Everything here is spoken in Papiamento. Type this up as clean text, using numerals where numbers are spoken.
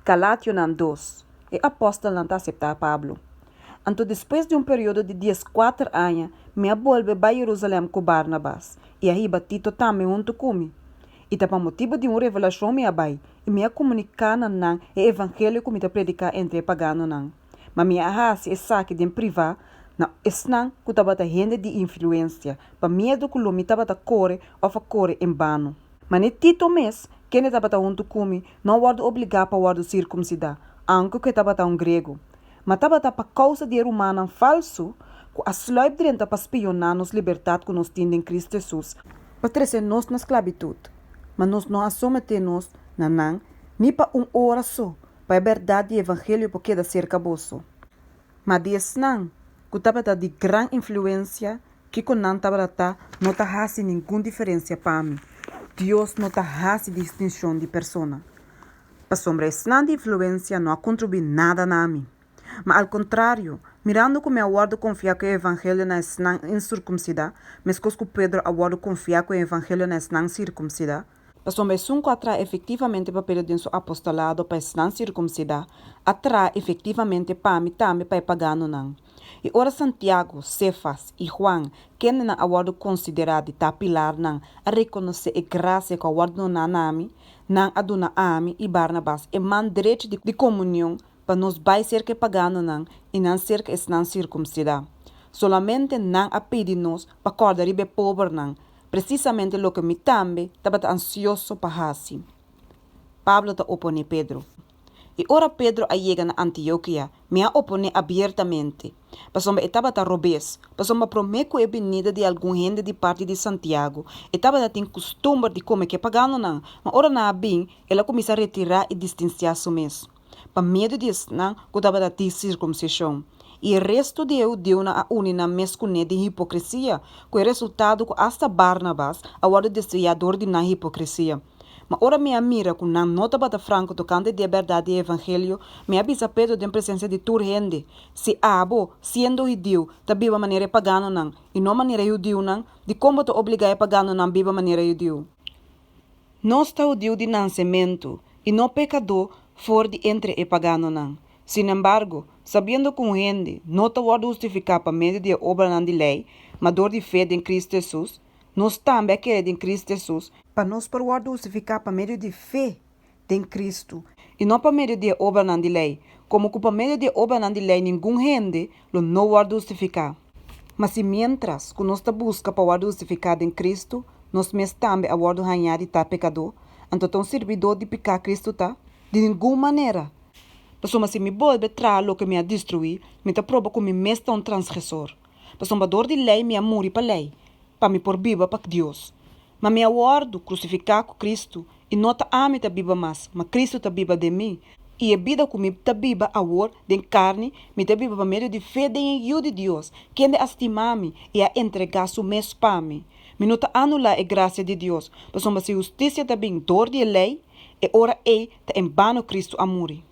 Galationan dos, E apòstelnan ta aseptá Pablo. Anto despues di un periodo di dieskuater aña, mi a bolbe bai Yerusalèm ku Barnabas, i a hiba Tito tambe huntu ku mi. I ta pa motibu di un revelashon mi a bai, i mi a komuniká na nan e evangelio ku mi ta prediká entre e paganonan. Ma mi a hasi esaki den privá na esnan ku tabata hende di influensia, pa miedu ku lo mi tabata kore òf a kore en bano. Ma ni Tito mes, kende tabata huntu ku mi, no a wòrdu obligá pa wòrdu sirkumsidá, aunke ku e tabata un griego. Ma tabata pa kousa di e rumannan falsu ku a slùip drenta pa spioná nos libertat ku nos tin den Kristu Hesus, pa trese nos na sklabitut. Ma nos no a someté nos na nan ni pa un ora so, pa e bèrdat di e evangelio por keda serka boso. Ma di esnan ku tabata di gran influensia, Kiko nan tabata ta no ta hasi ningun diferensia pa mi. Dios no ta hasi distinshon di persona. Pasobra esnan di influensia no a kontribuí nada na mi. Ma al kontrario, mirando ku mi a wòrdu konfiá ku e evangelio na esnan insirkumsidá, meskos ku Pedro a wòrdu konfiá ku e evangelio na esnan sirkumsidá, Pasobra esun ku a traha efektivamente pa Pedro den su apostolado pa esnan sirkumsidá, a traha efektivamente pa mi tambe pa e paganonan. I ora Santiago, Sefas i Juan, kendenan a wòrdu konsiderá di ta pilarnan, a rekonosé e grasia ku a wòrdu doná na mi, nan a duna ami i Barnabas e man drechi di komunion pa nos bai serka e paganonan i nan serka esnan sirkumsidá. Solamente nan a pidi nos pa kòrda riba e pobernan, Presisamente loke mi tambe tabata ansioso pa hasi. Pablo ta oponé Pedro. I ora Pedro a yega na Antiokia, mi a oponé abiertamente, pasobra e tabata robes, pasobra promé ku e binida di algun hende di parti di Santiago, e tabata tin kustumber di kome ku e paganonan, ma ora nan a bin, el a kuminsá retirá i distinsiá su mes. pa medio di esnan ku tabata di sirkumsishon, i e restu di e hudiunan a uni nan mes kuné den hipokresia, ku e resultado ku asta Barnabas a wòrdu desviá dor di nan hipokresia. Ma ora mi a mira ku nan no tabata franko tokante di e bèrdat di e evangelio, mi a bisa Pedro den presensia di tur hende, Si abo, siendo hudiu, ta biba manera e paganonan, i no manera e hudiunan, dikon bo ta obligá e paganonan biba manera e hudiu? Nos ta hudiu di nansementu i no pekadó for di entre e paganonan. Sinembargo, sabiendo ku un hende no ta wòrdu hustifiká pa medio di e obranan di lei, ma dor di fe den Kristu Hesus, nos tambe a kere den Kristu Hesus, pa nos por wòrdu hustifiká pa medio di fe den Kristu, i no pa medio di e obranan di lei, komo ku pa medio di e obranan di lei ningun hende lo no wòrdu hustifiká. Ma si miéntras ku nos ta buska pa wòrdu hustifiká den Kristu, nos mes tambe a wòrdu hañá di ta pekadó, anto ta un sirbidó di piká Kristu ta? Di ningun manera! Pasobra si mi bolbe traha loke mi a destruí, mi ta proba ku mi mes ta un transgresor. Pasobra dor di lei mi a muri pa lei, pa mi por biba pa Dios. Ma mi a wòrdu krusifiká ku Kristu, i no ta ami ta biba mas, ma Kristu ta biba den mi. I e bida ku mi ta biba awor den karni, mi ta biba pa medio di fe den e Yu di Dios, kende a stima mi i a entregá su mes pa mi. Mi no ta anulá e grasia di Dios, pasobra si hustisia ta bin dor di e lei, e ora ei ta en bano Kristu a muri.